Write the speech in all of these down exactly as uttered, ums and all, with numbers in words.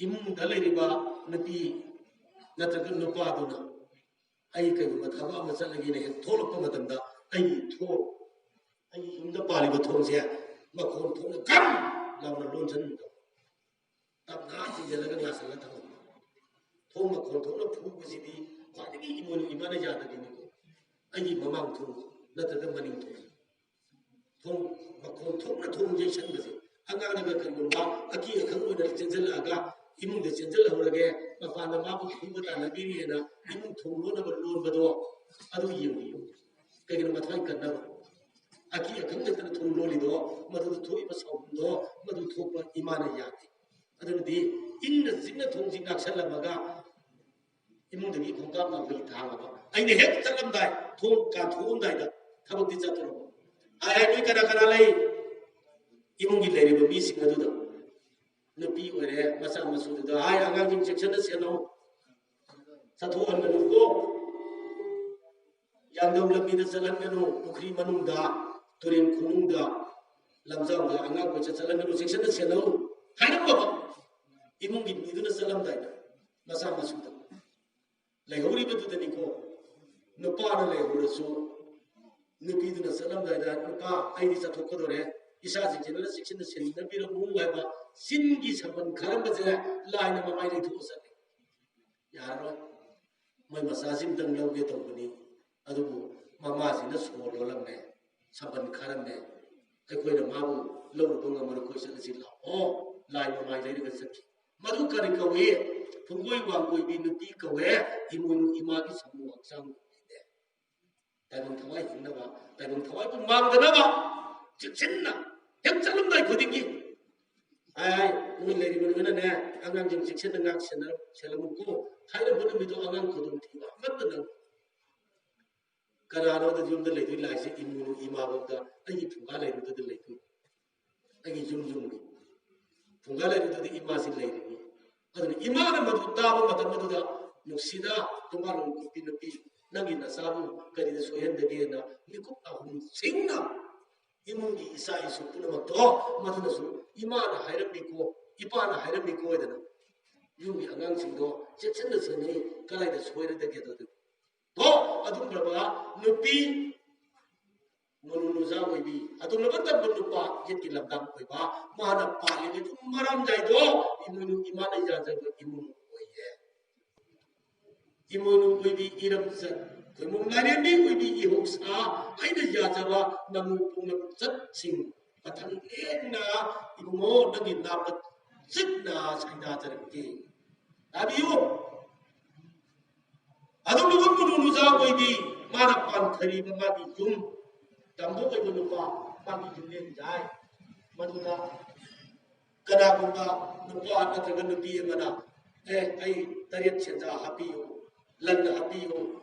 ꯏꯃꯨꯡꯗ ꯂꯩꯔꯤꯕ ꯅꯨꯄꯤ ꯅꯠꯇ꯭ꯔꯒ ꯅꯨꯄꯥꯗꯨꯅ ꯑꯩ ꯀꯩꯒꯨꯝꯕ ꯊꯕꯛ ꯑꯃ ꯆꯠꯂꯒꯦꯅ ꯍꯦꯛ ꯊꯣꯛꯂꯛꯄ ꯃꯇꯝꯗ ꯑꯩꯒꯤ ꯊꯣꯡ, ꯑꯩꯒꯤ ꯌꯨꯝꯗ ꯄꯥꯜꯂꯤꯕ ꯊꯣꯡꯁꯦ ꯃꯈꯣꯟ ꯊꯣꯛꯅ ꯀꯟ ꯂꯥꯎꯅ ꯂꯣꯟꯁꯤꯟꯕꯗꯣ, ꯇꯞꯅ ꯊꯤꯡꯖꯤꯜꯂꯒ ꯉꯥꯁꯜꯂ ꯊꯝꯃꯝꯕ꯫ ꯊꯣꯡ ꯃꯈꯣꯟ ꯊꯣꯛꯅ ꯐꯨꯕꯁꯤꯗꯤ ꯈ꯭ꯋꯥꯏꯗꯒꯤ ꯏꯃꯣꯏꯅꯨ ꯏꯃꯥꯅ ꯌꯥꯗꯕꯤꯅꯤꯀꯣ꯫ ꯑꯩꯒꯤ ꯃꯃꯥꯡ ꯊꯣꯡ ꯅꯠꯇ꯭ꯔꯒ ꯃꯅꯤꯡ ꯊꯣꯡ, ꯊꯣꯡ ꯃꯈꯣꯟ ꯊꯣꯛꯅ ꯊꯣꯡ ꯌꯩꯁꯟꯕꯁꯦ, ꯑꯉꯥꯡꯅꯒ ꯀꯔꯤꯒꯨꯝꯕ ꯑꯀꯤ ꯑꯈꯪ ꯑꯣꯏꯅ ꯆꯦꯟꯁꯤꯜꯂꯛꯑꯒ ꯏꯃꯨꯡꯗ ꯆꯦꯟꯁꯤꯜꯍꯧꯔꯒꯦ, ꯃꯄꯥꯟꯗ ꯃꯥꯕꯨ ꯐꯨꯕ ꯇꯥꯟꯅꯕꯤꯔꯤꯑꯅ ꯏꯃꯨꯡ ꯊꯣꯡ ꯂꯣꯟꯅꯕ ꯂꯣꯟꯕꯗꯣ, ꯑꯗꯨ ꯌꯦꯡꯕꯤꯌꯨ꯫ ꯀꯩꯒꯤꯅꯣ? ꯃꯊ꯭ꯋꯥꯏ ꯀꯟꯅꯕ, ꯑꯀꯤ ꯑꯈꯪ ꯂꯩꯇꯅ ꯊꯣꯡ ꯂꯣꯜꯂꯤꯗꯣ, ꯃꯗꯨꯗ ꯊꯣꯛꯏꯕ ꯁꯥꯎꯍꯨꯝꯗꯣ, ꯃꯗꯨ ꯊꯣꯛꯄ ꯏꯃꯥꯅ ꯌꯥꯗꯦ꯫ ꯑꯗꯨꯅꯗꯤ ꯏꯪꯅ ꯆꯤꯛꯅ ꯊꯣꯡꯁꯤ ꯉꯥꯛꯁꯜꯂꯝꯃꯒ ꯏꯃꯨꯡꯗꯒꯤ ꯈꯣꯡꯀꯥꯞ ꯃꯥꯄꯨꯏ ꯊꯥꯡꯉꯕ ꯑꯩꯅ ꯍꯦꯛ ꯆꯠꯂꯝꯗꯥꯏ, ꯊꯣꯡ ꯀꯥꯟꯊꯣꯛꯑꯝꯗꯥꯏꯗ ꯊꯕꯛꯇꯤ ꯆꯠꯇ꯭ꯔꯣꯕ? ꯍꯥꯏ ꯍꯥꯏ, ꯅꯣꯏ ꯀꯅꯥ ꯀꯅꯥ ꯂꯩ? ꯏꯃꯨꯡꯒꯤ ꯂꯩꯔꯤꯕ ꯃꯤꯁꯤꯡ ꯑꯗꯨꯗ, ꯅꯨꯄꯤ ꯑꯣꯏꯔꯦ, ꯃꯆꯥ ꯃꯁꯨꯗꯨꯗ ꯍꯥꯏ, "ꯑꯉꯥꯡꯁꯤꯡ ꯆꯦꯛꯁꯤꯟꯅ ꯁꯦꯟꯅꯧ, ꯆꯠꯊꯣꯛꯍꯟꯒꯅꯨꯀꯣ, ꯌꯥꯡꯗꯧ ꯂꯝꯕꯤꯗ ꯆꯠꯍꯟꯒꯅꯨ, ꯄꯨꯈ꯭ꯔꯤ ꯃꯅꯨꯡꯗ, ꯇꯨꯔꯦꯟ ꯈꯣꯡꯅꯨꯡꯗ, ꯂꯝꯖꯥꯎꯗ ꯑꯉꯥꯡ ꯀꯣꯏꯆꯠ ꯆꯠꯍꯟꯒꯅꯨ, ꯆꯦꯛꯁꯤꯟꯅ ꯁꯦꯟꯅꯧ" ꯍꯥꯏꯔꯝꯃꯕ ꯏꯃꯨꯡꯒꯤ ꯃꯤꯗꯨꯅ ꯆꯠꯂꯝꯗꯥꯏꯗ, ꯃꯆꯥ ꯃꯁꯨꯗ ꯂꯩꯍꯧꯔꯤꯕꯗꯨꯗꯅꯤꯀꯣ꯫ ꯅꯨꯄꯥꯅ ꯂꯩꯍꯧꯔꯁꯨ, ꯅꯨꯄꯤꯗꯨꯅ ꯆꯠꯂꯝꯗꯥꯏꯗ, "ꯅꯨꯄꯥ, ꯑꯩꯗꯤ ꯆꯠꯊꯣꯛꯀꯗꯧꯔꯦ, ꯏꯆꯥꯁꯤꯡꯁꯤꯅ ꯆꯦꯛꯁꯤꯟꯅ ꯁꯦꯟꯅꯕꯤꯔꯝꯃꯨ" ꯍꯥꯏꯕ ꯆꯤꯟꯒꯤ ꯁꯥꯕꯟ ꯈꯔꯝꯕꯁꯦ ꯂꯥꯏꯅ ꯃꯃꯥꯏ ꯂꯩꯊꯣꯛꯑ ꯆꯠꯂꯦ꯫ ꯌꯥꯔꯔꯣꯏ꯫ ꯃꯣꯏ ꯃꯆꯥꯁꯤꯡꯇꯪ ꯂꯧꯒꯦ ꯇꯧꯕꯅꯤ, ꯑꯗꯨꯕꯨ ꯃꯃꯥꯁꯤꯅ ꯁꯣꯔ ꯂꯣꯜꯂꯝꯃꯦ, ꯁꯥꯕꯟ ꯈꯔꯝꯃꯦ, ꯑꯩꯈꯣꯏꯅ ꯃꯥꯕꯨ ꯂꯧꯔꯨꯕ ꯉꯝꯃꯔꯣꯏ, ꯑꯩꯈꯣꯏ ꯆꯠꯂꯁꯤ ꯂꯥꯛꯑꯣ, ꯂꯥꯏ ꯃꯃꯥꯏ ꯂꯩꯔꯒ ꯆꯠꯈꯤ꯫ ꯃꯗꯨ ꯀꯔꯤ ꯀꯧꯏ? ꯄꯨꯡꯒꯣꯏ ꯋꯥꯡꯒꯣꯏꯕꯤ ꯅꯨꯄꯤ ꯀꯧꯋꯦ, ꯏꯃꯣꯏꯅꯨ ꯏꯃꯥꯒꯤ ꯁꯥꯃꯨ ꯍꯛꯆꯥꯡ ꯅꯨꯄꯤꯅꯦ꯫ ꯇꯥꯏꯕꯪ ꯊꯋꯥꯏ ꯍꯤꯡꯅꯕ, ꯇꯥꯏꯕꯪ ꯊꯋꯥꯏꯕꯨ ꯃꯥꯡꯗꯅꯕ ꯆꯦꯛꯁꯤꯟꯅ ꯍꯦꯛ ꯆꯠꯂꯝꯗꯥꯏ ꯈꯨꯗꯤꯡꯒꯤ, "ꯍꯥꯏ ꯍꯥꯏ, ꯅꯣꯏ ꯂꯩꯔꯤꯕ ꯂꯣꯏꯅꯅꯦ, ꯑꯉꯥꯡꯁꯤꯡ ꯆꯦꯛꯁꯤꯟꯅ ꯉꯥꯛ ꯁꯦꯟꯅ-, ꯁꯦꯜꯂꯝꯃꯨꯀꯣ" ꯍꯥꯏꯔꯝꯕ ꯅꯨꯃꯤꯠꯇꯣ ꯑꯉꯥꯡ ꯈꯨꯗꯣꯡꯊꯤꯕ ꯑꯃꯠꯇ ꯅꯪ ꯀꯅꯥꯅꯣꯗ ꯌꯨꯝꯗ ꯂꯩꯗꯣꯏ ꯂꯥꯏꯁꯦ ꯏꯃꯨꯡ ꯏꯃꯥꯐꯥꯎꯗ ꯑꯩꯒꯤ ꯐꯨꯡꯒꯥ ꯂꯩꯔꯨꯗꯨꯗ ꯂꯩꯗꯣꯏ, ꯑꯩꯒꯤ ꯌꯨꯝ ꯌꯨꯝꯒꯤ ꯐꯨꯡꯒꯥ ꯂꯩꯔꯨꯗꯨꯗ ꯏꯃꯥꯁꯤ ꯂꯩꯔꯤꯅꯤ꯫ ꯑꯗꯨꯅ ꯏꯃꯥꯅ ꯃꯗꯨ ꯇꯥꯕ ꯃꯇꯝ ꯑꯗꯨꯗ, "ꯅꯨꯡꯁꯤꯗ ꯇꯨꯝꯕꯥꯂꯣꯡ ꯀꯨꯞꯄꯤ ꯅꯨꯄꯤ, ꯅꯪꯒꯤ ꯅꯆꯥꯕꯨ ꯀꯔꯤꯗ ꯁꯣꯏꯍꯟꯗꯒꯦꯅ" ꯃꯤꯀꯨꯞ ꯑꯍꯨꯝ ꯁꯤꯡꯅ ꯏꯃꯨꯡꯒꯤ ꯏꯆꯥ ꯏꯁꯨ ꯄꯨꯝꯅꯃꯛꯇꯣ, ꯃꯗꯨꯅꯁꯨ "ꯏꯃꯥꯅ ꯍꯥꯏꯔꯝꯃꯤꯀꯣ, ꯏꯄꯥꯅ ꯍꯥꯏꯔꯝꯃꯤꯀꯣ" ꯍꯥꯏꯗꯅ ꯌꯨꯝꯒꯤ ꯑꯉꯥꯡꯁꯤꯡꯗꯣ ꯆꯦꯛꯁꯤꯟꯅ ꯁꯦꯟꯅꯩ, ꯀꯗꯥꯏꯗ ꯁꯣꯏꯔꯗꯒꯦ ꯑꯗꯨ꯫ ꯍꯣ, ꯑꯗꯨꯒꯨꯝꯂꯕ ꯅꯨꯄꯤ ꯃꯅꯨ ꯅꯨꯖꯥ ꯑꯣꯏꯕꯤ, ꯑꯗꯨꯒꯨꯝꯂꯕ ꯇꯝꯕ ꯅꯨꯄꯥ ꯌꯦꯠꯀꯤ ꯂꯝꯗꯥꯡ ꯑꯣꯏꯕ, ꯃꯥꯅ ꯄꯥꯜꯂꯤꯕ ꯌꯨꯝ ꯃꯔꯥꯝꯖꯥꯏꯗꯣ ꯏꯃꯣꯏꯅꯨ ꯏꯃꯥꯅ ꯌꯥꯖꯕ ꯏꯃꯨꯡ ꯑꯣꯏꯌꯦ꯫ ꯏꯃꯣꯏꯅꯨ ꯑꯣꯏꯕꯤ ꯏꯔꯝꯆꯠ, ꯈꯣꯏꯃꯨ ꯂꯥꯏꯔꯦꯝꯕꯤ ꯑꯣꯏꯕꯤ ꯏꯍꯧꯁꯥ, ꯑꯩꯅ ꯌꯥꯖꯕ ꯅꯃꯨ ꯄꯨꯡꯂꯝꯆꯠꯁꯤꯡ ꯃꯊꯪ ꯂꯦꯡꯅ ꯏꯕꯨꯡꯉꯣ ꯅꯪꯒꯤ ꯅꯥꯄ ꯆꯤꯛꯅ ꯁꯩꯗꯥꯖꯔꯛꯀꯦ꯫ ꯇꯥꯕꯤꯌꯨ꯫ ꯑꯗꯨꯝ ꯅꯨꯄꯥ ꯃꯅꯨ ꯅꯨꯖꯥ ꯑꯣꯏꯕꯤ, ꯃꯥꯅ ꯄꯥꯟꯊꯔꯤꯕ ꯃꯥꯒꯤ ꯌꯨꯝ, ꯇꯝꯕ ꯑꯣꯏꯕ ꯅꯨꯄꯥ, ꯃꯥꯒꯤ ꯌꯨꯝꯂꯦꯟ ꯌꯥꯏ꯫ ꯃꯗꯨꯗ ꯀꯅꯥꯒꯨꯝꯕ ꯅꯨꯄꯥ ꯅꯠꯇ꯭ꯔꯒ ꯅꯨꯄꯤ ꯑꯃꯅ, "ꯑꯦ, ꯑꯩ ꯇꯔꯦꯠ ꯁꯦꯟꯖꯥ ꯍꯥꯞꯄꯤꯌꯨ, ꯂꯟꯅ ꯍꯥꯞꯄꯤꯌꯨ,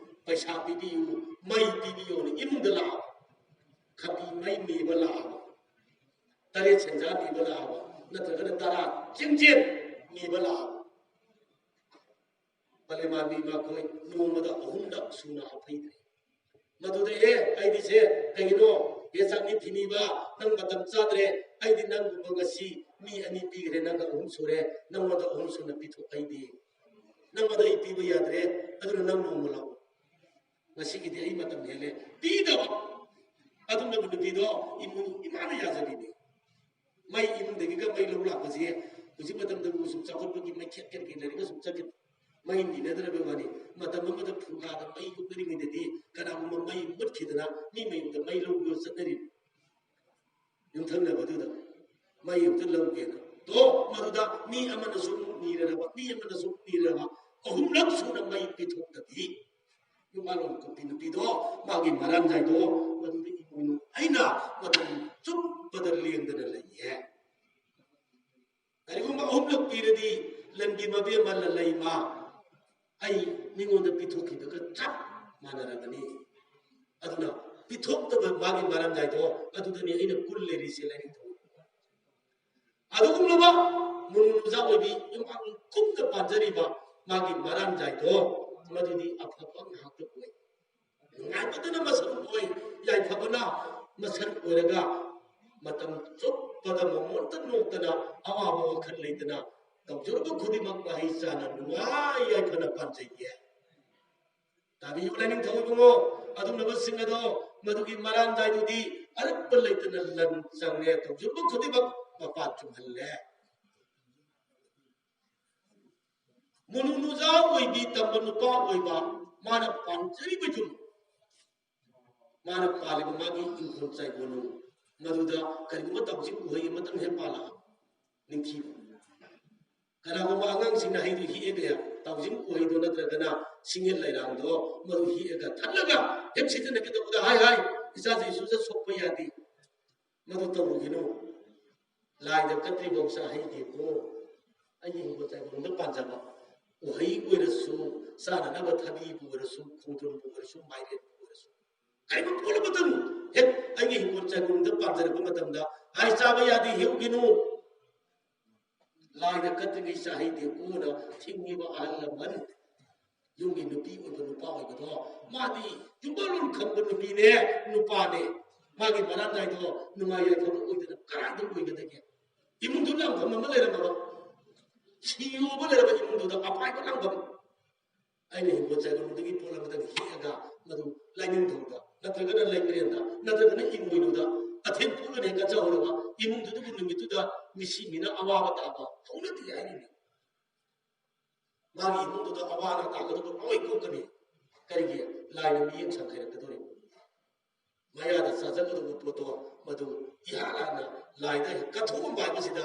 ꯄꯩꯁꯥ ꯄꯤꯕꯤꯌꯨ, ꯃꯩ ꯄꯤꯕꯤꯌꯨꯅ" ꯏꯃꯨꯡꯗ ꯂꯥꯛꯑꯕ, ꯈꯕꯤ ꯃꯩ ꯅꯤꯕ ꯂꯥꯛꯑꯕ, ꯇꯔꯦꯠ ꯁꯦꯟꯖꯥ ꯅꯤꯕ ꯂꯥꯛꯑꯕ, ꯅꯠꯇ꯭ꯔꯒꯅ ꯇꯔꯥ ꯆꯤꯡꯖꯦꯜ ꯅꯤꯕ ꯂꯥꯛꯑꯕ, ꯄꯂꯦꯃꯥꯟꯕꯤ ꯃꯈꯣꯏ ꯅꯣꯡꯃꯗ ꯑꯍꯨꯝꯂꯛ ꯁꯨꯅ ꯍꯥꯞꯐꯩꯗ꯭ꯔꯦ꯫ ꯃꯗꯨꯗ, "ꯑꯦ, ꯑꯩꯗꯤ ꯁꯦ, ꯀꯩꯒꯤꯅꯣ? ꯍꯦ, ꯆꯥꯛꯅꯤ ꯊꯤꯅꯤꯕ, ꯅꯪ ꯃꯇꯝ ꯆꯥꯗ꯭ꯔꯦ꯫ ꯑꯩꯗꯤ ꯅꯪꯒꯨꯝꯕ ꯉꯁꯤ ꯃꯤ ꯑꯅꯤ ꯄꯤꯈ꯭ꯔꯦ, ꯅꯪꯒ ꯑꯍꯨꯝ ꯁꯨꯔꯦ, ꯅꯪꯉꯣꯟꯗ ꯑꯍꯨꯝ ꯁꯨꯅ ꯄꯤꯊꯣꯛ ꯑꯩꯗꯤ꯫ ꯅꯪꯉꯣꯟꯗ ꯑꯩ ꯄꯤꯕ ꯌꯥꯗ꯭ꯔꯦ, ꯑꯗꯨꯅ ꯅꯪ ꯅꯣꯡꯃ ꯂꯥꯛꯑꯣ꯫ ꯉꯁꯤꯒꯤꯗꯤ ꯑꯩ ꯃꯇꯝ ꯍꯦꯜꯂꯦ"꯫ ꯄꯤꯗꯕ ꯑꯗꯨꯝꯕ ꯅꯨꯄꯤꯗꯣ ꯏꯃꯨꯡ ꯏꯃꯥꯅ ꯌꯥꯖꯔꯤꯅꯦ꯫ ꯃꯩ ꯏꯃꯨꯡꯗꯒꯤꯒ ꯃꯩ ꯂꯧ ꯂꯥꯛꯄꯁꯦ ꯍꯧꯖꯤꯛ ꯃꯇꯝꯗꯕꯨ ꯁꯨꯝ ꯆꯥꯎꯈꯠꯄꯒꯤ ꯃꯩꯈꯦꯠ ꯀꯔꯤ ꯀꯔꯤ ꯂꯩꯔꯒ ꯁꯨꯝ ꯆꯠꯈꯤ꯫ ꯃꯩ ꯅꯤꯅꯗ꯭ꯔꯕ ꯋꯥꯅꯤ꯫ ꯃꯇꯝ ꯑꯃꯗ ꯐꯨꯡꯒꯥꯗ ꯃꯩ ꯌꯨꯡꯅꯔꯤꯉꯩꯗꯗꯤ ꯀꯅꯥꯒꯨꯝꯕ ꯃꯩ ꯃꯨꯠꯈꯤꯗꯅ ꯃꯤ ꯃꯌꯨꯝꯗ ꯃꯩ ꯂꯧꯕ ꯆꯠꯅꯔꯤꯕ꯫ ꯌꯨꯝꯊꯪꯅꯕꯗꯨꯗ ꯃꯩ ꯑꯝꯇ ꯂꯧꯒꯦꯅ꯫ ꯇꯣ, ꯃꯗꯨꯗ ꯃꯤ ꯑꯃꯅꯁꯨ ꯑꯃꯨꯛ ꯅꯤꯔꯔꯕ, ꯃꯤ ꯑꯃꯅꯁꯨ ꯑꯃꯨꯛ ꯅꯤꯔꯔꯕ, ꯑꯍꯨꯝꯂꯛ ꯁꯨꯅ ꯃꯩ ꯄꯤꯊꯣꯛꯇꯕꯤ꯫ ꯌꯨꯝꯕꯥꯂꯣꯟ ꯀꯨꯞꯄꯤ ꯅꯨꯄꯤꯗꯣ, ꯃꯥꯒꯤ ꯃꯔꯥꯟꯖꯥꯏꯗꯣ, ꯃꯗꯨꯗ ꯏꯃꯣꯏꯅꯨ ꯑꯩꯅ ꯃꯇꯝ ꯆꯨꯞꯄꯗ ꯂꯦꯡꯗꯅ ꯂꯩꯌꯦ꯫ ꯀꯔꯤꯒꯨꯝꯕ ꯑꯍꯨꯝꯂꯛ ꯄꯤꯔꯗꯤ ꯂꯟꯒꯤ ꯃꯕꯦꯝꯃ ꯂꯜꯂꯩꯃ ꯑꯩ ꯃꯤꯉꯣꯟꯗ ꯄꯤꯊꯣꯛꯈꯤꯕꯒ ꯆꯞ ꯃꯥꯟꯅꯔꯕꯅꯤ꯫ ꯑꯗꯨꯅ ꯄꯤꯊꯣꯛꯇꯕ ꯃꯥꯒꯤ ꯃꯔꯝꯗꯥꯏꯗꯣ ꯑꯗꯨꯗꯅꯤ ꯑꯩꯅ ꯀꯨꯜ ꯂꯩꯔꯤꯁꯦ ꯂꯥꯏꯔꯤꯛꯇ꯫ ꯑꯗꯨꯒꯨꯝꯂꯕ ꯃꯨꯅꯨ ꯅꯨꯖꯥ ꯑꯣꯏꯕꯤ ꯌꯨꯝ ꯀꯨꯞꯅ ꯄꯥꯟꯖꯔꯤꯕ ꯃꯥꯒꯤ ꯃꯔꯥꯟꯖꯥꯏꯗꯣ ꯃꯗꯨꯗꯤ ꯑꯐꯕ ꯉꯥꯛꯇ ꯑꯣꯏ꯫ ꯅꯨꯡꯉꯥꯏꯕꯗꯅ ꯃꯁꯔꯨꯛ ꯑꯣꯏ, ꯌꯥꯏꯐꯕꯅ ꯃꯁꯔꯨꯛ ꯑꯣꯏꯔꯒ ꯃꯇꯝ ꯆꯨꯞꯄꯗ ꯃꯉꯣꯟꯗ ꯅꯣꯛꯇꯅ ꯑꯋꯥꯕ ꯋꯥꯈꯜ ꯂꯩꯇꯅ ꯇꯧꯖꯔꯨꯕ ꯈꯨꯗꯤꯡꯃꯛ ꯃꯍꯩ ꯆꯥꯅ ꯅꯨꯡꯉꯥꯏ ꯌꯥꯏꯐꯅ ꯄꯥꯟꯖꯒꯦ꯫ ꯇꯥꯕꯤꯌꯨ ꯂꯥꯏꯅꯤꯡꯊꯧ ꯏꯕꯨꯡꯉꯣ, ꯑꯗꯨꯒꯨꯝꯂꯕꯁꯤꯡ ꯑꯗꯣ ꯃꯗꯨꯒꯤ ꯃꯔꯥꯟꯗꯥꯏꯗꯨꯗꯤ ꯑꯔꯨꯞꯄ ꯂꯩꯇꯅ ꯂꯟ ꯆꯪꯉꯦ, ꯇꯧꯖꯔꯨꯕ ꯈꯨꯗꯤꯡꯃꯛ ꯃꯄꯥ ꯆꯨꯝꯍꯜꯂꯦ꯫ ꯃꯨꯅꯨ ꯅꯨꯖꯥ ꯑꯣꯏꯕꯤ ꯇꯝꯕ ꯅꯨꯄꯥ ꯑꯣꯏꯕ, ꯃꯥꯅ ꯄꯥꯟꯖꯔꯤꯕ ꯌꯨꯝ, ꯃꯥꯅ ꯄꯥꯜꯂꯤꯕ ꯃꯥꯒꯤ ꯏꯪꯈꯣꯜ ꯆꯥꯏꯒꯣꯜꯅꯨ, ꯃꯗꯨꯗ ꯀꯔꯤꯒꯨꯝꯕ ꯇꯧꯖꯤꯛ ꯎꯍꯩ ꯑꯃꯇꯪ ꯍꯦꯛ ꯄꯥꯜꯂꯛꯑꯕ ꯅꯤꯡꯊꯤꯕ꯫ ꯀꯅꯥꯒꯨꯝꯕ ꯑꯉꯥꯡꯁꯤꯡꯅ ꯍꯩꯗꯨ ꯍꯦꯛꯑꯒ, ꯇꯧꯖꯤꯛ ꯎꯍꯩꯗꯣ ꯅꯠꯇ꯭ꯔꯒꯅ ꯁꯤꯡꯒꯦꯜ ꯂꯩꯔꯥꯡꯗꯣ, ꯃꯗꯨ ꯍꯦꯛꯑꯒ ꯊꯠꯂꯒ ꯍꯦꯛ ꯁꯤꯖꯤꯟꯅꯒꯦ ꯇꯧꯕꯗ, "ꯍꯥꯏ ꯍꯥꯏ, ꯏꯆꯥꯁꯦ ꯁꯨꯗ ꯁꯣꯛꯄ ꯌꯥꯗꯦ, ꯃꯗꯨ ꯇꯧꯔꯨꯒꯤꯅꯨ, ꯂꯥꯏꯗ ꯀꯠꯇ꯭ꯔꯤꯐꯥꯎ ꯆꯥꯍꯩꯗꯦꯀꯣ꯫ ꯑꯩꯒꯤ ꯍꯤꯡꯒꯣꯜ ꯆꯥꯏꯈꯣꯡꯗ ꯄꯥꯟꯖꯕ ꯎꯍꯩ ꯑꯣꯏꯔꯁꯨ, ꯆꯥꯅꯅꯕ ꯊꯕꯤꯕꯨ ꯑꯣꯏꯔꯁꯨ, ꯈꯣꯡꯗ꯭ꯔꯨꯝꯕꯨ ꯑꯣꯏꯔꯁꯨ, ꯃꯥꯏꯔꯦꯟꯕꯨ ꯑꯣꯏꯔꯁꯨ, ꯀꯔꯤꯒꯨꯝꯕ ꯄꯣꯠ ꯑꯃꯇꯪ ꯍꯦꯛ ꯑꯩꯒꯤ ꯍꯤꯡꯒꯣꯜ ꯆꯥꯏꯈꯣꯡꯗ ꯄꯥꯟꯖꯔꯛꯄ ꯃꯇꯝꯗ, ꯍꯥꯏ ꯆꯥꯕ ꯌꯥꯗꯦ, ꯍꯦꯛꯎꯒꯤꯅꯨ, ꯂꯥꯏꯗ ꯀꯠꯇ꯭ꯔꯤꯉꯩ ꯆꯥꯍꯩꯗꯦꯀꯣꯅ ꯊꯤꯡꯉꯤꯕ ꯑꯍꯜ ꯂꯃꯟ, ꯌꯨꯝꯒꯤ ꯅꯨꯄꯤ ꯑꯣꯏꯕ ꯅꯨꯄꯥ ꯑꯣꯏꯕꯗꯣ, ꯃꯥꯗꯤ ꯌꯨꯝꯕꯥꯔꯣꯟ ꯈꯪꯕ ꯅꯨꯄꯤꯅꯦ, ꯅꯨꯄꯥꯅꯦ꯫ ꯃꯥꯒꯤ ꯃꯔꯥꯟꯗꯥꯏꯗꯣ ꯅꯨꯡꯉꯥꯏ ꯌꯥꯏꯐꯕ ꯑꯣꯏꯗꯅ ꯀꯗꯥꯏꯗ ꯑꯣꯏꯒꯗꯒꯦ? ꯏꯃꯨꯡꯗꯨ ꯂꯥꯡꯐꯝ ꯑꯃ ꯂꯩꯔꯝꯃꯕ, ꯁꯤꯌꯣꯕ ꯂꯩꯔꯕ ꯏꯃꯨꯡꯗꯨꯗ ꯑꯄꯥꯏꯕ ꯂꯥꯡꯐꯝ꯫ ꯑꯩꯅ ꯍꯤꯡꯒꯣꯜ ꯆꯥꯏꯈꯣꯡꯗꯒꯤ ꯄꯣꯠ ꯑꯃꯇꯪ ꯍꯦꯛꯑꯒ ꯃꯗꯨ ꯂꯥꯏꯅꯤꯡꯊꯧꯗ, ꯅꯠꯇ꯭ꯔꯒꯅ ꯂꯩꯃꯔꯦꯟꯗ, ꯅꯠꯇ꯭ꯔꯒꯅ ꯏꯃꯣꯏꯅꯨꯗ ꯃꯊꯦꯜ ꯄꯨꯝꯅ ꯍꯦꯛ ꯀꯠꯆꯍꯧꯔꯕ ꯏꯃꯨꯡꯗꯨꯗꯕꯨ ꯅꯨꯃꯤꯠꯇꯨꯗ ꯃꯤꯁꯤ ꯃꯤꯅ ꯑꯋꯥꯕ ꯇꯥꯕ ꯍꯧꯅꯗꯦ ꯍꯥꯏꯔꯤꯅꯤ꯫ ꯃꯥꯒꯤ ꯏꯃꯨꯡꯗꯨꯗ ꯑꯋꯥ ꯑꯅꯥ ꯇꯥꯒꯗꯕ ꯂꯣꯏ ꯀꯣꯛꯀꯅꯤ꯫ ꯀꯔꯤꯒꯤ? ꯂꯥꯏꯅ ꯃꯤꯠꯌꯦꯡ ꯁꯪꯈꯥꯏꯔꯛꯀꯗꯧꯔꯤꯕ꯫ ꯃꯌꯥꯗ ꯆꯥꯖꯒꯗꯕ ꯄꯣꯠꯇꯣ ꯃꯗꯨ ꯏꯍꯥꯟ ꯍꯥꯟꯅ ꯂꯥꯏꯗ ꯍꯦꯛ ꯀꯠꯊꯣꯛꯑꯝꯕ ꯍꯥꯏꯕꯁꯤꯗ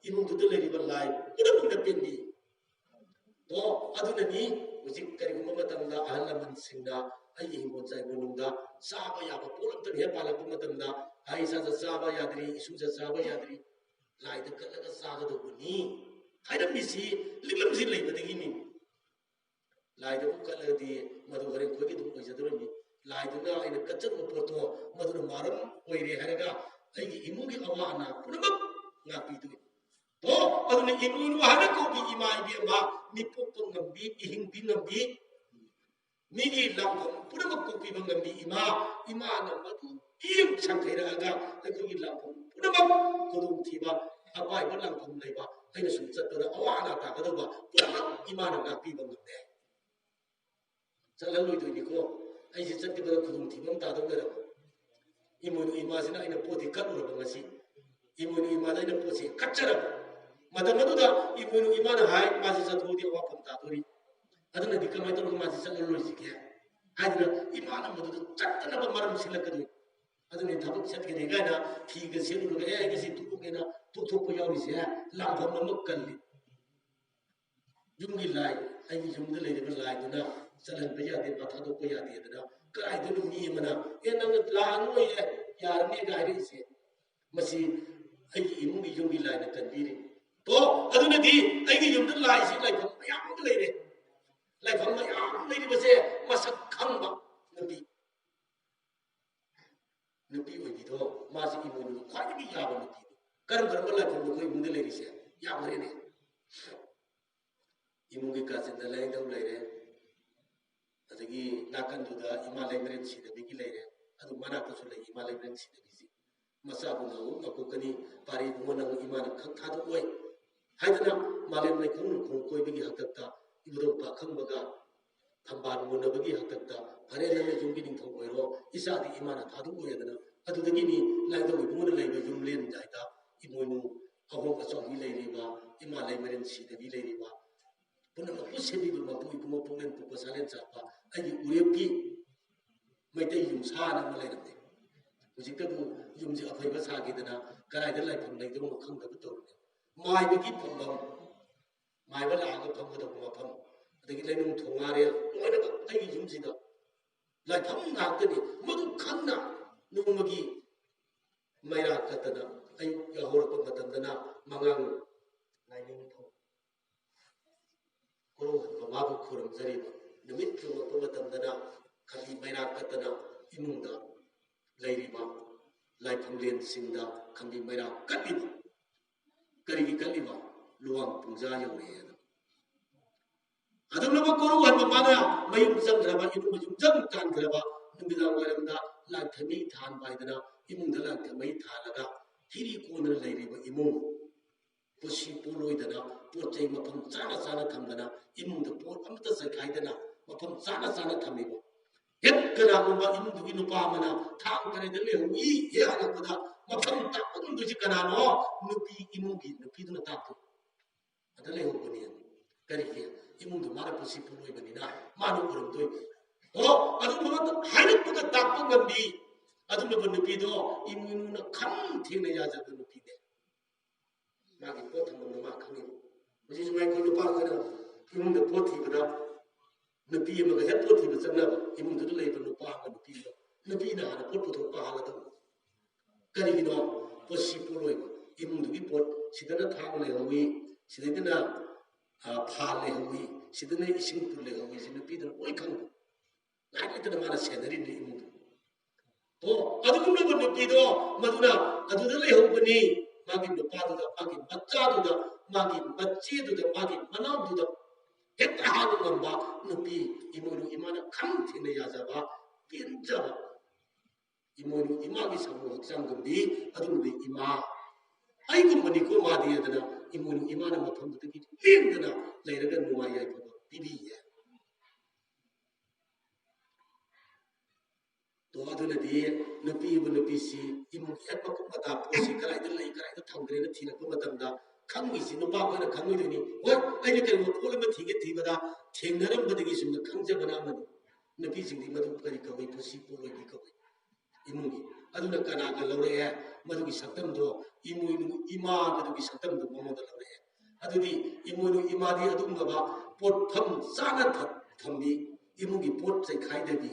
ꯏꯃꯨꯡꯗꯨꯗ ꯂꯩꯔꯤꯕ ꯂꯥꯏ ꯄꯨꯝꯅꯃꯛꯅ ꯄꯦꯟꯕꯤ꯫ ꯇꯣ, ꯑꯗꯨꯅꯅꯤ ꯍꯧꯖꯤꯛ ꯀꯔꯤꯒꯨꯝꯕ ꯃꯇꯝꯗ ꯑꯍꯜ ꯂꯃꯟꯁꯤꯡꯅ ꯑꯩꯒꯤ ꯍꯤꯡꯒꯣꯜ ꯆꯥꯏꯈꯣꯡꯗ ꯆꯥꯕ ꯌꯥꯕ ꯄꯣꯠ ꯑꯝꯇ ꯍꯦꯛ ꯄꯥꯜꯂꯛꯄ ꯃꯇꯝꯗ, "ꯍꯥꯏ ꯏꯆꯥꯗ ꯆꯥꯕ ꯌꯥꯗ꯭ꯔꯤ, ꯏꯁꯨꯗ ꯆꯥꯕ ꯌꯥꯗ꯭ꯔꯤ, ꯂꯥꯏꯗ ꯀꯠꯂꯒ ꯆꯥꯒꯗꯧꯕꯅꯤ" ꯍꯥꯏꯔꯝꯃꯤꯁꯤ ꯂꯤꯛꯂꯝꯁꯤ ꯂꯩꯕꯗꯒꯤꯅꯤ꯫ ꯂꯥꯏꯗꯕꯨ ꯀꯠꯂꯒꯗꯤ ꯃꯗꯨ ꯍꯣꯔꯦꯟ ꯑꯩꯈꯣꯏꯒꯤ ꯑꯗꯨꯝ ꯑꯣꯏꯖꯗꯧꯔꯤꯕꯅꯤ꯫ ꯂꯥꯏꯗꯨꯅ ꯑꯩꯅ ꯀꯠꯆꯔꯨꯕ ꯄꯣꯠꯇꯣ ꯃꯗꯨꯅ ꯃꯔꯝ ꯑꯣꯏꯔꯦ ꯍꯥꯏꯔꯒ ꯑꯩꯒꯤ ꯏꯃꯨꯡꯒꯤ ꯑꯋꯥ ꯑꯅꯥ ꯄꯨꯝꯅꯃꯛ ꯉꯥꯛꯄꯤꯗꯣꯏꯅꯤ꯫ ꯇꯣ, ꯑꯗꯨꯅ ꯏꯃꯣꯏꯅꯨ ꯍꯥꯏꯅ ꯀꯧꯕꯤ ꯏꯃꯥ ꯏꯕꯦꯝꯃ, ꯃꯤꯄꯣꯛꯄ ꯉꯝꯕꯤ, ꯏꯍꯤꯡꯕꯤ ꯉꯝꯕꯤ, ꯃꯤꯒꯤ ꯂꯥꯡꯐꯝ ꯄꯨꯝꯅꯃꯛ ꯀꯣꯛꯄꯤꯕ ꯉꯝꯕꯤ ꯏꯃꯥ, ꯏꯃꯥꯅ ꯃꯗꯨ ꯏꯌꯦꯡ ꯁꯪꯈꯩꯔꯛꯑꯒ ꯑꯩꯈꯣꯏꯒꯤ ꯂꯥꯡꯐꯝ ꯄꯨꯝꯅꯃꯛ ꯈꯨꯗꯣꯡꯊꯤꯕ, ꯑꯄꯥꯏꯕ ꯂꯥꯡꯐꯝ ꯂꯩꯕ, ꯑꯩꯅ ꯁꯨꯝ ꯆꯠꯄꯗ ꯑꯋꯥ ꯑꯅꯥ ꯇꯥꯒꯗꯧꯕ ꯄꯨꯝꯅꯃꯛ ꯏꯃꯥꯅ ꯉꯥꯛꯄꯤꯕ ꯉꯝꯃꯦ꯫ ꯆꯠꯍꯜꯂꯣꯏꯗꯣꯏꯅꯤꯀꯣ꯫ ꯑꯩꯁꯦ ꯆꯠꯄꯗ ꯈꯨꯗꯣꯡꯊꯤꯕ ꯑꯃ ꯇꯥꯗꯧ ꯂꯩꯔꯕ꯫ ꯏꯃꯣꯏꯅꯨ ꯏꯃꯥꯁꯤꯅ ꯑꯩꯅ ꯄꯣꯠꯇꯤ ꯀꯠꯂꯨꯔꯕ ꯉꯁꯤ꯫ ꯏꯃꯣꯏꯅꯨ ꯏꯃꯥꯗ ꯑꯩꯅ ꯄꯣꯠꯁꯤ ꯀꯠꯆꯔꯕ꯫ ꯃꯇꯝ ꯑꯗꯨꯗ ꯏꯃꯣꯏꯅꯨ ꯏꯃꯥꯅ ꯍꯥꯏ, "ꯃꯥꯁꯤ ꯆꯠꯊꯣꯛꯑꯗꯤ ꯑꯋꯥꯐꯝ ꯇꯥꯗꯣꯔꯤ꯫ ꯑꯗꯨꯅꯗꯤ ꯀꯃꯥꯏꯅ ꯇꯧꯔꯒ ꯃꯥꯁꯤ ꯆꯠꯍꯜꯂꯣꯏꯁꯤꯒꯦ?" ꯍꯥꯏꯗꯅ ꯏꯃꯥꯅ ꯃꯗꯨꯗ ꯆꯠꯇꯅꯕ ꯃꯔꯝ ꯁꯤꯜꯂꯛꯀꯗꯣꯏꯅꯤ꯫ ꯑꯗꯨꯅ ꯊꯕꯛ ꯆꯠꯀꯅꯤ ꯀꯥꯏꯅ ꯐꯤꯒ ꯁꯦꯠꯂꯨꯔꯒ, "ꯑꯦ, ꯑꯩ ꯉꯁꯤ ꯊꯣꯛꯑꯒꯦꯅ" ꯇꯣꯛꯊꯣꯛꯄ ꯌꯥꯎꯔꯤꯁꯦ ꯂꯥꯟꯐꯝ ꯑꯃ ꯀꯜꯂꯤ꯫ ꯌꯨꯝꯒꯤ ꯂꯥꯏ, ꯑꯩꯒꯤ ꯌꯨꯝꯗ ꯂꯩꯔꯤꯕ ꯂꯥꯏꯗꯨꯅ ꯆꯜꯍꯟꯕ ꯌꯥꯗꯦ, ꯃꯥ ꯊꯥꯗꯣꯛꯄ ꯌꯥꯗꯦꯗꯅ ꯀꯗꯥꯏꯗꯅꯣ ꯃꯤ ꯑꯃꯅ, "ꯑꯦ, ꯅꯪꯅ ꯂꯥꯛꯑꯅꯨꯌꯦ, ꯌꯥꯔꯅꯤꯒ" ꯍꯥꯏꯔꯛꯏꯁꯦ? ꯃꯁꯤ ꯑꯩꯒꯤ ꯏꯃꯨꯡꯒꯤ ꯌꯨꯝꯒꯤ ꯂꯥꯏꯅ ꯀꯟꯕꯤꯔꯤꯅꯤ꯫ ꯇꯣ, ꯑꯗꯨꯅꯗꯤ ꯑꯩꯒꯤ ꯌꯨꯝꯗ ꯂꯥꯏꯁꯤ ꯂꯥꯏꯐꯝ ꯃꯌꯥꯝ ꯑꯃ ꯂꯩꯔꯦ꯫ ꯂꯥꯏꯐꯝ ꯃꯌꯥꯝ ꯑꯃ ꯂꯩꯔꯤꯕꯁꯦ ꯃꯁꯛ ꯈꯪꯕ ꯅꯨꯄꯤ, ꯅꯨꯄꯤ ꯑꯣꯏꯕꯤꯗꯣ, ꯃꯥꯁꯤ ꯏꯃꯣꯏꯅꯨꯅ ꯈ꯭ꯋꯥꯏꯗꯒꯤ ꯌꯥꯕ ꯅꯨꯄꯤꯅꯤ꯫ ꯀꯔꯝ ꯀꯔꯝꯕ ꯂꯥꯏꯐꯝ ꯑꯩꯈꯣꯏ ꯏꯃꯨꯡꯗ ꯂꯩꯔꯤꯁꯦ? ꯌꯥꯝꯈ꯭ꯔꯦꯅꯦ꯫ ꯏꯃꯨꯡꯒꯤ ꯀꯥꯆꯤꯟꯗ ꯂꯥꯏꯅꯤꯡꯊꯧ ꯂꯩꯔꯦ, ꯑꯗꯒꯤ ꯅꯥꯀꯟꯗꯨꯗ ꯏꯃꯥ ꯂꯩꯃꯔꯦꯟ ꯁꯤꯗꯕꯤꯒꯤ ꯂꯩꯔꯦ, ꯑꯗꯨ ꯃꯅꯥꯛꯇꯁꯨ ꯂꯩ ꯏꯃꯥ ꯂꯩꯃꯔꯦꯟ ꯁꯤꯗꯕꯤꯁꯤ꯫ "ꯃꯆꯥꯕꯨ ꯅꯪ ꯃꯀꯣꯛꯀꯅꯤ, ꯄꯥꯔꯤ ꯏꯕꯨꯡꯉꯣ ꯅꯪ ꯏꯃꯥꯅ ꯈꯛ ꯊꯥꯗꯣꯛꯑꯣꯏ" ꯍꯥꯏꯗꯅ ꯃꯥꯂꯦꯝ ꯂꯩꯈꯣꯡ ꯂꯩꯈꯣꯡ ꯀꯣꯏꯕꯒꯤ ꯍꯥꯛꯇꯛꯇ ꯏꯕꯨꯙꯧ ꯄꯥꯈꯪꯕꯒ ꯊꯝꯕꯥꯜ ꯃꯨꯟꯅꯕꯒꯤ ꯍꯥꯛꯇꯛꯇ, "ꯐꯔꯦ, ꯅꯪꯅ ꯌꯨꯝꯒꯤ ꯅꯤꯡꯊꯧ ꯑꯣꯏꯔꯣ, ꯏꯆꯥꯗꯤ ꯏꯃꯥꯅ ꯊꯥꯗꯣꯛꯑꯣꯏ" ꯍꯥꯏꯗꯅ ꯑꯗꯨꯗꯒꯤꯅꯤ ꯂꯥꯏꯅꯤꯡꯊꯧ ꯏꯕꯨꯡꯉꯣꯅ ꯂꯩꯕ ꯌꯨꯝꯂꯦꯟ ꯍꯥꯏꯗ ꯏꯃꯣꯏꯅꯨ ꯑꯍꯣꯡ ꯑꯆꯥꯎꯕꯤ ꯂꯩꯔꯤꯕ, ꯏꯃꯥ ꯂꯩꯃꯔꯦꯟ ꯁꯤꯗꯕꯤ ꯂꯩꯔꯤꯕ, ꯄꯨꯝꯅꯃꯛꯄꯨ ꯁꯦꯝꯕꯤꯕ ꯃꯄꯨ ꯏꯕꯨꯡꯉꯣ ꯄꯨꯛꯂꯦꯟ ꯄꯣꯛꯄ ꯁꯥꯂꯦꯟ ꯆꯥꯛꯄ ꯑꯩꯒꯤ ꯎꯔꯦꯞꯀꯤ ꯃꯩꯇꯩ ꯌꯨꯝꯁꯥꯅ ꯑꯃ ꯂꯩꯔꯝꯃꯦ꯫ ꯍꯧꯖꯤꯛꯇꯕꯨ ꯌꯨꯝꯁꯦ ꯑꯐꯕ ꯁꯥꯈꯤꯗꯅ ꯀꯗꯥꯏꯗ ꯂꯥꯏꯐꯝ ꯂꯩꯗꯧꯅꯣ ꯈꯪꯗꯕ ꯇꯧꯔꯦ꯫ ꯃꯥꯏꯕꯒꯤ ꯐꯝꯐꯝ, ꯃꯥꯏꯕ ꯂꯥꯛꯑꯒ ꯐꯝꯒꯗꯧꯕ ꯃꯐꯝ, ꯑꯗꯒꯤ ꯂꯩꯅꯨꯡ ꯊꯣꯡꯉꯥꯔꯦꯜ, ꯂꯣꯏꯅꯃꯛ ꯑꯩꯒꯤ ꯌꯨꯝꯁꯤꯗ ꯂꯥꯏꯐꯝ ꯉꯥꯛꯇꯅꯤ꯫ ꯃꯗꯨ ꯈꯪꯅ ꯅꯣꯡꯃꯒꯤ ꯃꯩꯔꯥ ꯀꯠꯇꯅ ꯑꯌꯨꯛ ꯌꯥꯍꯧꯔꯛꯄ ꯃꯇꯝꯗꯅ ꯃꯉꯥꯡ ꯂꯥꯏꯅꯤꯡꯊꯧ ꯀꯣꯔꯧꯍꯟꯕ ꯃꯥꯕꯨ ꯈꯨꯔꯨꯝꯖꯔꯤꯕ, ꯅꯨꯃꯤꯠ ꯌꯧꯔꯛꯄ ꯃꯇꯝꯗꯅ ꯈꯝꯕꯤ ꯃꯩꯔꯥ ꯀꯠꯇꯅ ꯏꯃꯨꯡꯗ ꯂꯩꯔꯤꯕ ꯂꯥꯏꯐꯝꯂꯦꯟꯁꯤꯡꯗ ꯈꯝꯕꯤ ꯃꯩꯔꯥ ꯀꯠꯂꯤꯕ꯫ ꯀꯔꯤꯒꯤ ꯀꯠꯂꯤꯕ? ꯂꯨꯋꯥꯡ ꯄꯨꯡꯖꯥ ꯌꯧꯔꯛꯑꯦꯅ꯫ ꯑꯗꯨꯝꯅꯕꯨ ꯀꯣꯔꯧꯍꯟꯕ ꯃꯥꯅ ꯃꯌꯨꯝ ꯆꯪꯈ꯭ꯔꯕ, ꯏꯃꯨꯡ ꯃꯌꯨꯝ ꯆꯪ ꯇꯥꯟꯈ꯭ꯔꯕ, ꯅꯨꯃꯤꯗꯥꯡ ꯋꯥꯏꯔꯝꯗ ꯂꯥꯟꯊꯦꯝ ꯃꯩ ꯊꯥꯟꯕ ꯍꯥꯏꯗꯅ ꯏꯃꯨꯡꯗ ꯂꯥꯟꯊꯦꯝ ꯃꯩ ꯊꯥꯜꯂꯒ ꯍꯤꯔꯤ ꯀꯣꯟꯗꯅ ꯂꯩꯔꯤꯕ ꯏꯃꯨꯡ, ꯄꯨꯟꯁꯤ ꯄꯣꯠꯂꯣꯏꯗꯅ, ꯄꯣꯠ ꯆꯩ ꯃꯐꯝ ꯆꯥꯅ ꯆꯥꯅ ꯊꯝꯗꯅ, ꯏꯃꯨꯡꯗ ꯄꯣꯠ ꯑꯃꯠꯇ ꯆꯥꯏꯈꯥꯏꯗꯅ ꯃꯐꯝ ꯆꯥꯅ ꯆꯥꯅ ꯊꯝꯃꯤꯕ꯫ ꯍꯦꯛ ꯀꯅꯥꯒꯨꯝꯕ ꯏꯃꯨꯡꯗꯨꯒꯤ ꯅꯨꯄꯥ ꯑꯃꯅ ꯊꯥꯡ ꯀꯔꯥꯏꯗ ꯂꯩꯍꯧꯏ ꯍꯦꯛ ꯍꯪꯉꯛꯄꯗ ꯃꯐꯝ ꯇꯥꯛꯄ ꯉꯝꯗꯣꯏꯁꯤ ꯀꯅꯥꯅꯣ? ꯅꯨꯄꯤ, ꯏꯃꯨꯡꯒꯤ ꯅꯨꯄꯤꯗꯨꯅ ꯇꯥꯛꯇꯣꯏ꯫ ꯑꯗ ꯂꯩꯍꯧꯕꯅꯤ꯫ ꯀꯔꯤꯒꯤ? ꯏꯃꯨꯡꯗꯨ ꯃꯥꯅ ꯄꯨꯟꯁꯤ ꯄꯨꯟꯂꯣꯏꯕꯅꯤꯅ ꯃꯥꯅ ꯎꯔꯝꯗꯣꯏꯅꯤ꯫ ꯑꯣ, ꯑꯗꯨꯒꯨꯝꯕ ꯍꯥꯏꯔꯛꯄꯒ ꯇꯥꯛꯄ ꯉꯝꯕꯤ ꯑꯗꯨꯒꯨꯝꯂꯕ ꯅꯨꯄꯤꯗꯣ ꯏꯃꯣꯏꯅꯨꯅ ꯈꯝ ꯊꯦꯡꯅ ꯌꯥꯖꯕ ꯅꯨꯄꯤꯅꯦ꯫ ꯃꯥꯒꯤ ꯄꯣꯠ ꯊꯝꯐꯝꯗꯣ ꯃꯥ ꯈꯪꯉꯤꯕ꯫ ꯍꯧꯖꯤꯛꯁꯨ ꯉꯥꯏꯈꯣ, ꯅꯨꯄꯥ ꯑꯩꯈꯣꯏꯅ ꯏꯃꯨꯡꯗ ꯄꯣꯠ ꯊꯤꯕꯗ, ꯅꯨꯄꯤ ꯑꯃꯒ ꯍꯦꯛ ꯄꯣꯠ ꯊꯤꯕ ꯆꯠꯅꯕ, ꯏꯃꯨꯡꯗꯨꯗ ꯂꯩꯕ ꯅꯨꯄꯥ ꯑꯃꯒ ꯅꯨꯄꯤ ꯑꯃ, ꯅꯨꯄꯤꯅ ꯍꯥꯟꯅ ꯄꯣꯠ ꯄꯨꯊꯣꯛꯄ ꯍꯥꯜꯂꯗꯧꯕ꯫ ꯀꯔꯤꯒꯤꯅꯣ? ꯄꯣꯠꯁꯤ ꯄꯣꯠꯂꯣꯏꯕ꯫ ꯏꯃꯨꯡꯗꯨꯒꯤ ꯄꯣꯠ, ꯁꯤꯗꯅ ꯊꯥꯡ ꯂꯩꯍꯧꯋꯤ, ꯁꯤꯗꯩꯗꯅ, ꯑ, ꯐꯥꯜ ꯂꯩꯍꯧꯋꯤ, ꯁꯤꯗꯅ ꯏꯁꯤꯡ ꯄꯨꯟ ꯂꯩꯍꯧꯋꯤ, ꯁꯤ ꯅꯨꯄꯤꯗꯨꯅ ꯂꯣꯏ ꯈꯪꯕ꯫ ꯉꯥꯏ ꯂꯩꯇꯅ ꯃꯥꯅ ꯁꯦꯟꯅꯔꯤꯕꯅꯤ ꯏꯃꯨꯡꯗꯨ꯫ ꯑꯣ, ꯑꯗꯨꯒꯨꯝꯂꯕ ꯅꯨꯄꯤꯗꯣ ꯃꯗꯨꯅ ꯑꯗꯨꯗ ꯂꯩꯍꯧꯕꯅꯤ꯫ ꯃꯥꯒꯤ ꯅꯨꯄꯥꯗꯨꯗ, ꯃꯥꯒꯤ ꯃꯆꯥꯗꯨꯗ, ꯃꯥꯒꯤ ꯃꯆꯦꯗꯨꯗ, ꯃꯥꯒꯤ ꯃꯅꯥꯎꯗꯨꯗ ꯍꯦꯛꯇ ꯍꯥꯏꯕ ꯉꯝꯕ ꯅꯨꯄꯤ, ꯏꯃꯣꯏꯅꯨ ꯏꯃꯥꯅ ꯈꯝ ꯊꯦꯡꯅ ꯌꯥꯖꯕ, ꯄꯦꯟꯖꯕ꯫ ꯏꯃꯣꯏꯅꯨ ꯏꯃꯥꯒꯤ ꯁꯥꯃꯨ ꯍꯛꯆꯥꯡꯒꯨꯝꯕꯤ ꯑꯗꯨꯒꯨꯝꯕꯤ ꯏꯃꯥ꯫ ꯑꯩꯒꯨꯝꯕꯅꯤꯀꯣ ꯃꯥꯗꯤ ꯑꯗꯨꯅ ꯏꯃꯣꯏꯅꯨ ꯏꯃꯥꯅ ꯃꯐꯝꯗꯨꯗꯒꯤ ꯂꯦꯡꯗꯅ ꯂꯩꯔꯒ ꯅꯨꯡꯉꯥꯏ ꯌꯥꯏꯐꯕ ꯄꯤꯕꯤꯌꯦ꯫ ꯇꯣ, ꯑꯗꯨꯅꯗꯤ ꯅꯨꯄꯤꯕꯨ ꯅꯨꯄꯤꯁꯤ ꯏꯃꯨꯡꯒꯤ ꯍꯦꯛ ꯃꯀꯨꯞ ꯃꯇꯥ ꯄꯣꯠꯁꯤ ꯀꯗꯥꯏꯗ ꯂꯩ, ꯀꯗꯥꯏꯗ ꯊꯝꯈ꯭ꯔꯦꯅ ꯊꯤꯔꯛꯄ ꯃꯇꯝꯗ ꯈꯪꯉꯤꯁꯤ ꯅꯨꯄꯥ ꯑꯩꯈꯣꯏꯅ ꯈꯪꯉꯣꯏꯗꯣꯏꯅꯤ꯫ ꯍꯣꯏ, ꯑꯩꯅ ꯀꯔꯤꯒꯨꯝꯕ ꯄꯣꯠ ꯑꯃ ꯊꯤꯒꯦ ꯊꯤꯕꯗ ꯊꯦꯡꯅꯔꯝꯕꯗꯒꯤ ꯁꯨꯝꯅ ꯈꯪꯖꯕꯅ ꯑꯃꯅꯤ꯫ ꯅꯨꯄꯤꯁꯤꯡꯗꯤ ꯃꯗꯨ ꯀꯔꯤ ꯀꯧꯏ? ꯄꯨꯟꯁꯤ ꯄꯣꯠꯂꯣꯏꯕꯤ ꯀꯧꯏ꯫ ꯏꯃꯨꯡꯒꯤ꯫ ꯑꯗꯨꯅ ꯀꯅꯥꯒ ꯂꯧꯔꯛꯑꯦ? ꯃꯗꯨꯒꯤ ꯁꯛꯇꯝꯗꯣ ꯏꯃꯣꯏꯅꯨ ꯏꯃꯥ ꯃꯗꯨꯒꯤ ꯁꯛꯇꯝꯗꯣ ꯃꯉꯣꯟꯗ ꯂꯧꯔꯛꯑꯦ꯫ ꯑꯗꯨꯗꯤ ꯏꯃꯣꯏꯅꯨ ꯏꯃꯥꯗꯤ ꯑꯗꯨꯒꯨꯝꯂꯕ ꯄꯣꯠꯐꯝ ꯆꯥꯅ ꯊ-, ꯊꯝꯕꯤ, ꯏꯃꯨꯡꯒꯤ ꯄꯣꯠ ꯆꯩꯈꯥꯏꯗꯕꯤ,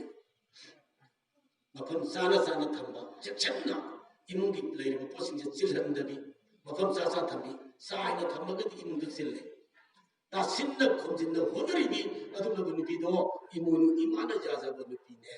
ꯃꯐꯝ ꯆꯥꯅ ꯆꯥꯅ ꯊꯝꯕ, ꯆꯦꯛꯁꯤꯟꯅ ꯏꯃꯨꯡꯒꯤ ꯂꯩꯔꯤꯕ ꯄꯣꯠꯁꯤꯡꯁꯦ ꯆꯤꯜꯍꯟꯗꯕꯤ, ꯃꯐꯝ ꯆꯥ ꯆꯥ ꯊꯝꯕꯤ, ꯆꯥꯏꯅ ꯊꯝꯃꯒꯗꯤ ꯏꯃꯨꯡꯗ ꯆꯤꯜꯂꯦ꯫ ꯇꯥꯁꯤꯟꯅ ꯈꯣꯝꯖꯤꯟꯅ ꯍꯣꯠꯅꯔꯤꯕꯤ ꯑꯗꯨꯒꯨꯝꯂꯕ ꯅꯨꯄꯤꯗꯣ ꯏꯃꯣꯏꯅꯨ ꯏꯃꯥꯅ ꯌꯥꯖꯕ ꯅꯨꯄꯤꯅꯦ꯫